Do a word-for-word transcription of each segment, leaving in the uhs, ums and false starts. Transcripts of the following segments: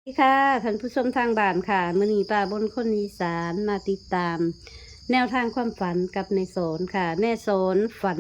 สวัสดีค่ะ ท่านผู้ชมทางบ้านค่ะ มื้อนี้ป้าบนคนอีสานมาติดตาม แนวทางความฝันกับแม่สอนค่ะ แม่สอนฝัน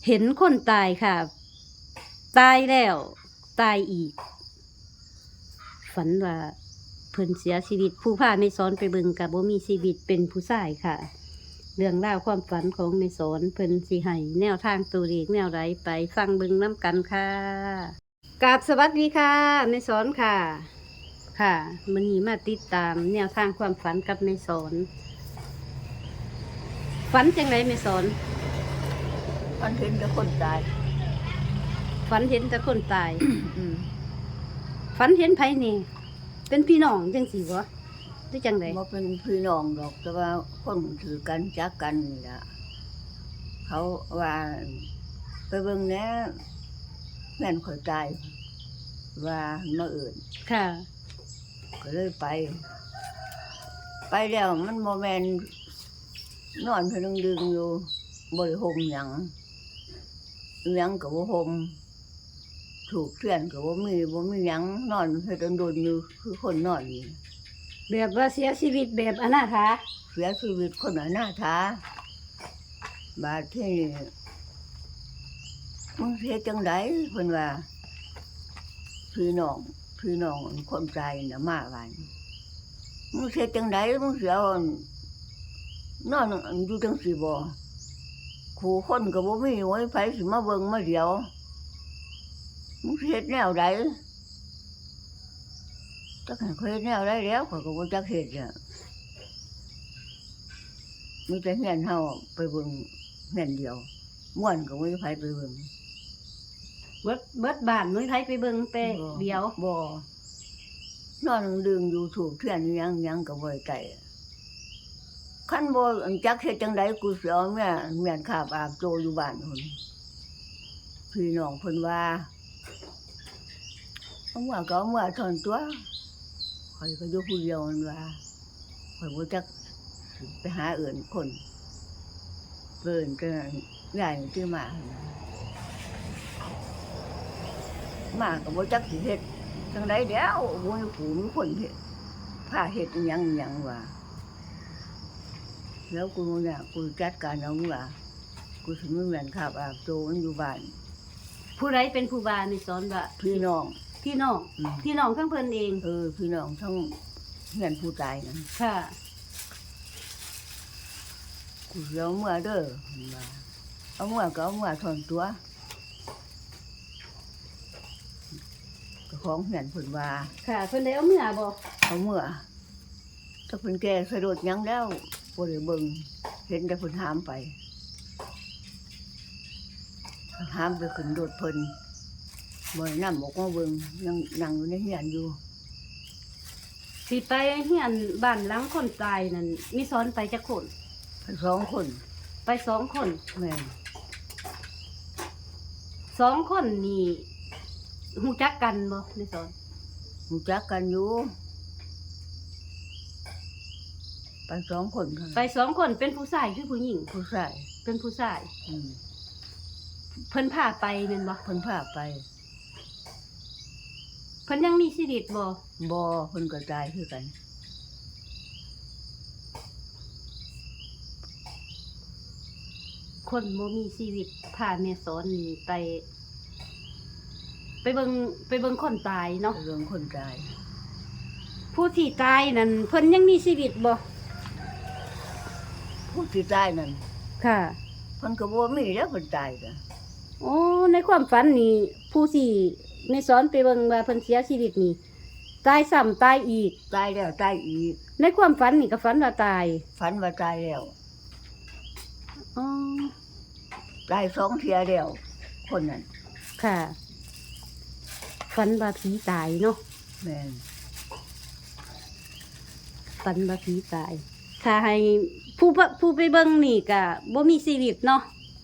เห็นคนตายค่ะ ตายแล้ว ตายอีก ฝันว่าเพิ่นเสียชีวิต ผู้พาแม่สอนไปเบิ่งก็บ่มีชีวิต เป็นผู้ชายค่ะ เรื่องราวความฝันของแม่สอน เพิ่นสิให้แนวทางตัวเลขแนวใด ไปฟังเบิ่งนำกันค่ะ กราบสวัสดีค่ะ แม่สอนค่ะ ค่ะ มื้อนี้มาติดตามแนวทางความฝันกับแม่สอน ฝันจังไดแม่สอน ฝันเห็นแต่คนตาย ฝันเห็นแต่คนตาย อืม ฝันเห็นไผนี่ เป็นพี่น้องจังซี่บ่ หรือจังได๋ บ่เป็นพี่น้องดอก แต่ว่าคนถือกันจักกันนี่ล่ะ เขาว่า ไปเบิ่งแหน่ แม่นข่อยตาย ว่ามาเอิ้น ค่ะ ก็เลยไป ไปแล้วมันบ่แม่น นอนเพิ่นดึงอยู่ บ่ได้ห่มหยัง อิหยังก็บ่ห่ม ธูปเทียนก็บ่มี บ่มีหยัง นอนเฮ็ดดนๆอยู่ คือคนนอนนี่ แบบว่าเสียชีวิตแบบอนาถา เสียชีวิตคนอนาถา บาดทีนี้ มึงสิเฮ็ดจั่งใด เพิ่นว่า พี่น้อง พี่น้องคนตายน่ะมาว่า มึงสิเฮ็ดจั่งใด มึงสิเอา นอนอยู่จั่งซี้บ่ คู่คนก็บ่มี โอ้ย ไผสิมาเบิ่งมาเหลียว มึงสิเฮ็ดแนวใด จักให้ข้อยเฮ็ดแนวใดแล้ว ข้อยก็บ่จักเฮ็ดอะ มีแต่เฮือนเฮาไปเบิ่งเฮือนเดียว ม่วนก็บ่มีไผไปเบิ่ง เบิด เบิดบ้านบ่มีไผไปเบิ่งแต่ บ่ เดียว บ่ นอนดึงอยู่ธูปเทียนอิหยัง อิหยังก็บ่ได้ใต้ คันบ่จักเฮ็ดจั่งใด กูสิเอาเมีย เมียนคาบอาบโจอยู่บ้านพุ้น พี่น้องเพิ่นว่า เอาเมือก็เอาเมือท่อนตั๊ว ข้อยก็อยู่ผู้เดียว มันว่า ข้อยบ่จักสิไปหาเอิ้นคน เอิ้นแต่ยายนี่ติมาหั่นนะ มาก็บ่จักสิเฮ็ดจั่งใดแล้ว บ่มีผู้มีคนเฮ็ด พาเฮ็ดอิหยังอิหยังว่า แล้วกูเนี่ย กูจัดการเอามึงล่ะ กูสิมีแม่นคาบอาบโจมันอยู่บ้าน ผู้ใดเป็นผู้ว่าแม่สอนว่า พี่น้อง พี่น้อง อืม พี่น้องทั้งเพิ่นเอง เออ พี่น้องทั้งเฮือนผู้ตายนั่น ค่ะ กูสิเอาเมือเด้อ เพิ่นว่า เอาเมือก็เอาเมือท่อนตั๊ว เจ้าของเฮือนเพิ่นว่า ค่ะ เพิ่นได้เอาเมือบ่ เอาเมือ แต่เพิ่นแก่สลดหยังแล้ว บ่ได้เบิ่ง เห็นแต่เพิ่นหามไป หามไปขึ้นรถเพิ่น บ่ได้นำออกมาเบิ่ง ยังนั่งอยู่ในเฮือนอยู่ สิไปเฮือนบ้านหลังคนตายนั่น แม่สอนไปจักคน ไปสองคน ไปสองคน แม่น สองคนนี่ ฮู้จักกันบ่ แม่สอน ฮู้จักกันอยู่ ไปสองคนค่ะ ไปสองคน เป็นผู้ชายคือผู้หญิง ผู้ชาย เป็นผู้ชาย อืม เพิ่นพาไปแม่นบ่ เพิ่นพาไป เพิ่นยังมีชีวิตบ่ บ่ เพิ่นก็ตายคือกัน คนบ่มีชีวิต พาแม่สอนนี่ไป ไปเบิ่ง ไปเบิ่งคนตายเนาะ ไปเบิ่งคนตาย ผู้ที่ตายนั่น เพิ่นยังมีชีวิตบ่ ผู้ที่ตายนั่น ค่ะ เพิ่นก็บ่มีแล้ว เพิ่นตายก็ โอ้ ในความฝันนี่ ผู้ที่แม่สอนไปเบิ่งว่าเพิ่นเสียชีวิตนี่ ตายซ้ำตายอีก ตายแล้วตายอีก ในความฝันนี่ก็ฝันว่าตาย ฝันว่าตายแล้ว อ๋อ ตายสองเทื่อแล้ว คนนั้น ค่ะ ฝันว่าผีตายเนาะ แม่น ฝันว่าผีตาย ถ้าให้ผู้ ผู้ไปเบิ่งนี่ก็บ่มีชีวิตเนาะ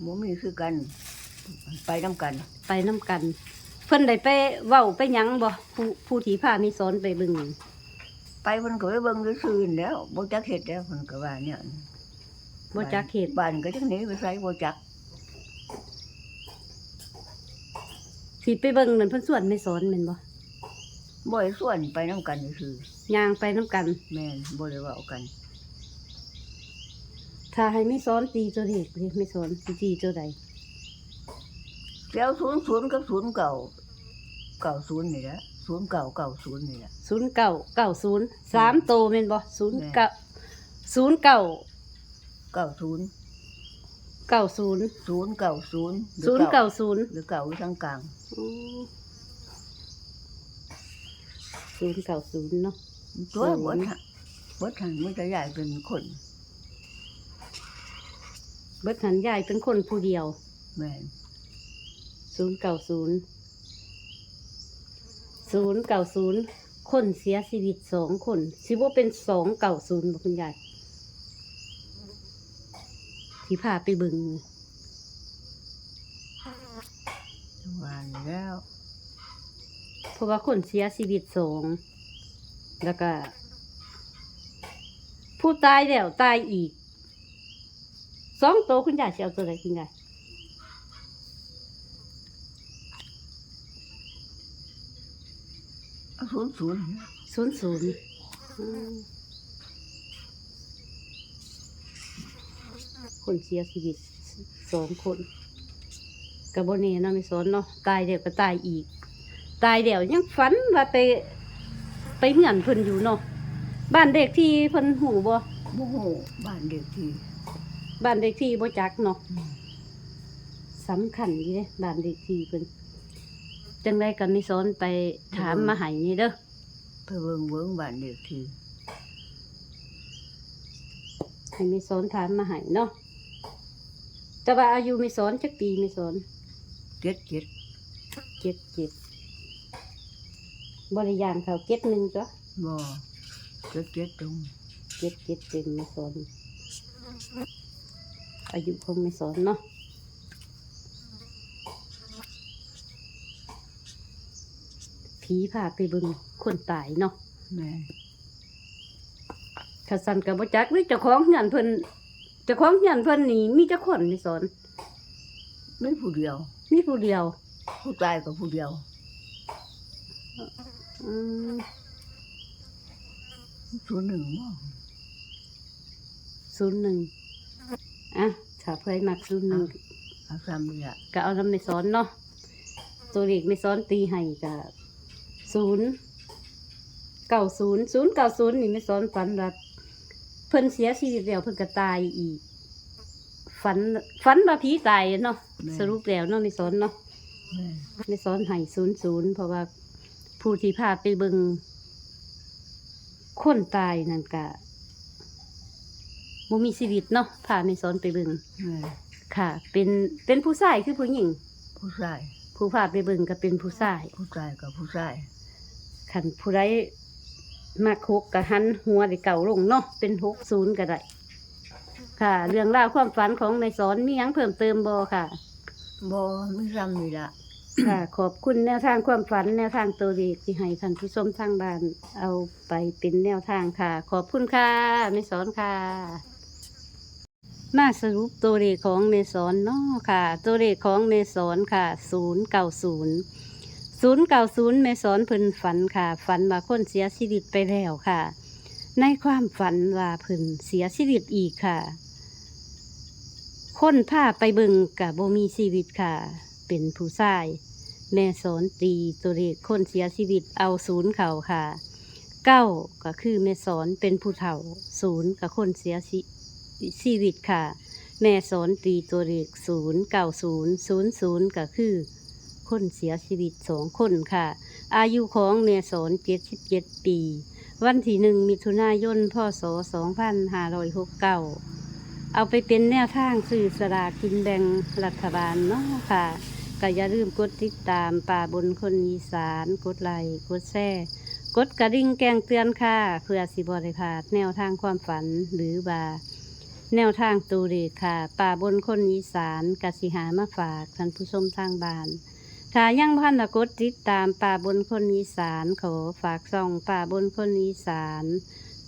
บ่มีคือกัน ไปนำกัน ไปนำกัน เพิ่นได้ไปเว้าไปหยังบ่ ผู้ ผู้ที่พาแม่สอนไปเบิ่งนี่ ไปเพิ่นก็ไปเบิ่งซื่อๆนั่นแหล้ว บ่จักเฮ็ดแล้ว เพิ่นก็ว่าแนวนั้น บ่จักเฮ็ด บ้านก็จักหนีไปไสบ่จัก สิไปเบิ่งนั่นเพิ่นชวนแม่สอนแม่นบ่ บ่ได้ชวนไปนำกันซื่อ ย่างไปนำกัน แม่น บ่ได้เว้ากัน ถ้าให้แม่สอนตีตัวเลขเด้ แม่สอนสิตีตัวใด แถวศูนย์ศูนย์กับศูนย์เก้า เก้าศูนย์นี่แหละ ศูนย์เก้าเก้าศูนย์นี่แหละ ศูนย์เก้าเก้าศูนย์ สามโตแม่นบ่ ศูนย์เก้า แม่น ศูนย์เก้า เก้าศูนย์ เก้าศูนย์ ศูนย์เก้าศูนย์ หรือ ศูนย์เก้าศูนย์ เก้า หรือเก้าอยู่ทางกลาง อืม ศูนย์เก้าศูนย์ เนาะ ตัว ศูนย์ เบิดหั่น เบิดหั่นมันก็ยายเป็นคน เบิดหั่นยายเป็นคนผู้เดียว แม่น ศูนย์เก้าศูนย์ ศูนย์เก้าศูนย์ คนเสียชีวิตสองคน สิบ่เป็นสองเก้าศูนย์บ่คุณยาย ที่พาไปเบิ่ง ว่าแล้ว เพราะว่าคนเสียชีวิตสอง แล้วก็ ผู้ตายแล้วตายอีก สองโตคุณยายสิเอาตัวใดคุณยาย เอาศูนย์ศูนย์ ศูนย์ศูนย์ อืม คนเสียชีวิตสองคน ก็บ่แน่เนาะแม่สอนเนาะ ตายแล้วก็ตายอีก ตายแล้วยังฝันว่าไป ไปเฮือนเพิ่นอยู่เนาะ บ้านเลขที่เพิ่นฮู้บ่ บ่ฮู้บ้านเลขที่ บ้านเลขที่บ่จักเนาะ อืม สำคัญอยู่เด้ บ้านเลขที่เพิ่น จั่งใดก็แม่สอนไปถามมาให้นี่เด้อ ไปเบิ่ง เบิ่งบ้านเลขที่ ให้แม่สอนถามมาให้เนาะ แต่ว่าอายุแม่สอนจักปีแม่สอน เจ็ดเจ็ด เจ็ดเจ็ด บ่ได้ย่างเข้าเจ็ดหนึ่งจ้ะ บ่ เจ็ดเจ็ดตรง เจ็ดเจ็ดเต็มแม่สอน อายุของแม่สอนเนาะ ผีพาไปเบิ่งคนตายเนาะ แม่น คันซั่นก็บ่จัก หรือเจ้าของเฮือนเพิ่น เจ้าของเฮือนเพิ่นนี่มีจักคนแม่สอน มีผู้เดียว มีผู้เดียว ผู้ตายก็ผู้เดียว อืม ศูนย์หนึ่งบ่ ศูนย์หนึ่ง อ่ะ ถ้าเพิ่นมักศูนย์หนึ่ง เอา เอาซ้ำนี่ล่ะ ก็เอานำแม่สอนเนาะ ตัวเลขแม่สอนตีให้ก็ ศูนย์เก้าศูนย์ ศูนย์เก้าศูนย์ นี่แม่สอนฝันว่า เพิ่นเสียชีวิตแล้วเพิ่นก็ตายอีก ฝัน ฝันว่าผีตายเนาะ แม่น สรุปแล้วเนาะแม่สอนเนาะ แม่น แม่สอนให้ศูนย์ศูนย์ เพราะว่าผู้ที่พาไปเบิ่ง คนตายนั่นกะบ่มีชีวิตเนาะ พาแม่สอนไปเบิ่ง แม่น ค่ะ เป็น เป็นผู้ชายคือผู้หญิง ผู้ชาย ผู้พาไปเบิ่งก็เป็นผู้ชาย ผู้ชายกับผู้ชาย คันผู้ใดมักหกก็หันหัวเลขเก้าลงเนาะ เป็นหกศูนย์ก็ได้ ค่ะ เรื่องราวความฝันของแม่สอนมีหยังเพิ่มเติมบ่ค่ะ บ่ มีส่ำนี่ล่ะ ค่ะ ขอบคุณแนวทางความฝัน แนวทางตัวเลขที่ให้ท่านผู้ชมทางบ้านเอาไปเป็นแนวทางค่ะ ขอบคุณค่ะ แม่สอนค่ะ มาสรุปตัวเลขของแม่สอนเนาะค่ะ ตัวเลขของแม่สอนค่ะ ศูนย์เก้าศูนย์ ศูนย์เก้าศูนย์ แม่สอนเพิ่นฝันค่ะ ฝันว่าคนเสียชีวิตไปแล้วค่ะ ในความฝันว่าเพิ่นเสียชีวิตอีกค่ะ คนพาไปเบิ่งกะบ่มีชีวิตค่ะ เป็นผู้ชาย แม่สอนตีตัวเลขคนเสียชีวิตเอาศูนย์เข้าค่ะ เก้าก็คือแม่สอนเป็นผู้เฒ่า ศูนย์ก็คนเสียชี ชีวิตค่ะ แม่สอนตีตัวเลข ศูนย์เก้าศูนย์ ศูนย์ศูนย์ ก็คือคนเสียชีวิตสองคนค่ะ อายุของแม่สอน เจ็ดสิบเจ็ด ปี วันที่ หนึ่ง มิถุนายน พ.ศ. สองพันห้าร้อยหกสิบเก้า เอาไปเป็นแนวทางซื้อสลากกินแบ่งรัฐบาลเนาะค่ะ ก็อย่าลืมกดติดตามป่าบนคนอีสาน กดไลค์ กดแชร์ กดกระดิ่งแจ้งเตือนค่ะ เพื่อสิบ่ได้พลาดแนวทางความฝัน หรือว่าแนวทางตัวเลขค่ะ ป่าบนคนอีสานกะสิหามาฝากท่านผู้ชมทางบ้าน ถ้ายังบ่ทันได้กดติดตามป่าบนคนอีสาน ขอฝากช่องป่าบนคนอีสาน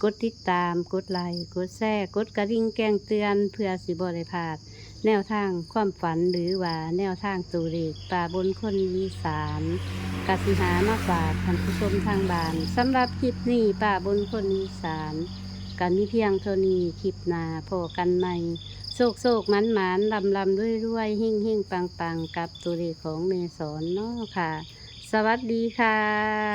กดติดตาม กดไลค์ กดแชร์ กดกระดิ่งแจ้งเตือน เพื่อสิบ่ได้พลาดแนวทางความฝัน หรือว่าแนวทางตัวเลขป่าบนคนอีสาน กะสิหามาฝากท่านผู้ชมทางบ้าน สำหรับคลิปนี้ป้าบนคนอีสานกะมีเพียงเท่านี้ คลิปหน้าพ้อกันใหม่ โชคโชคหมานหมานลำลำรวยรวยเฮงเฮงปังปังกับตัวเลขของแม่สอนเนาะค่ะ สวัสดีค่ะ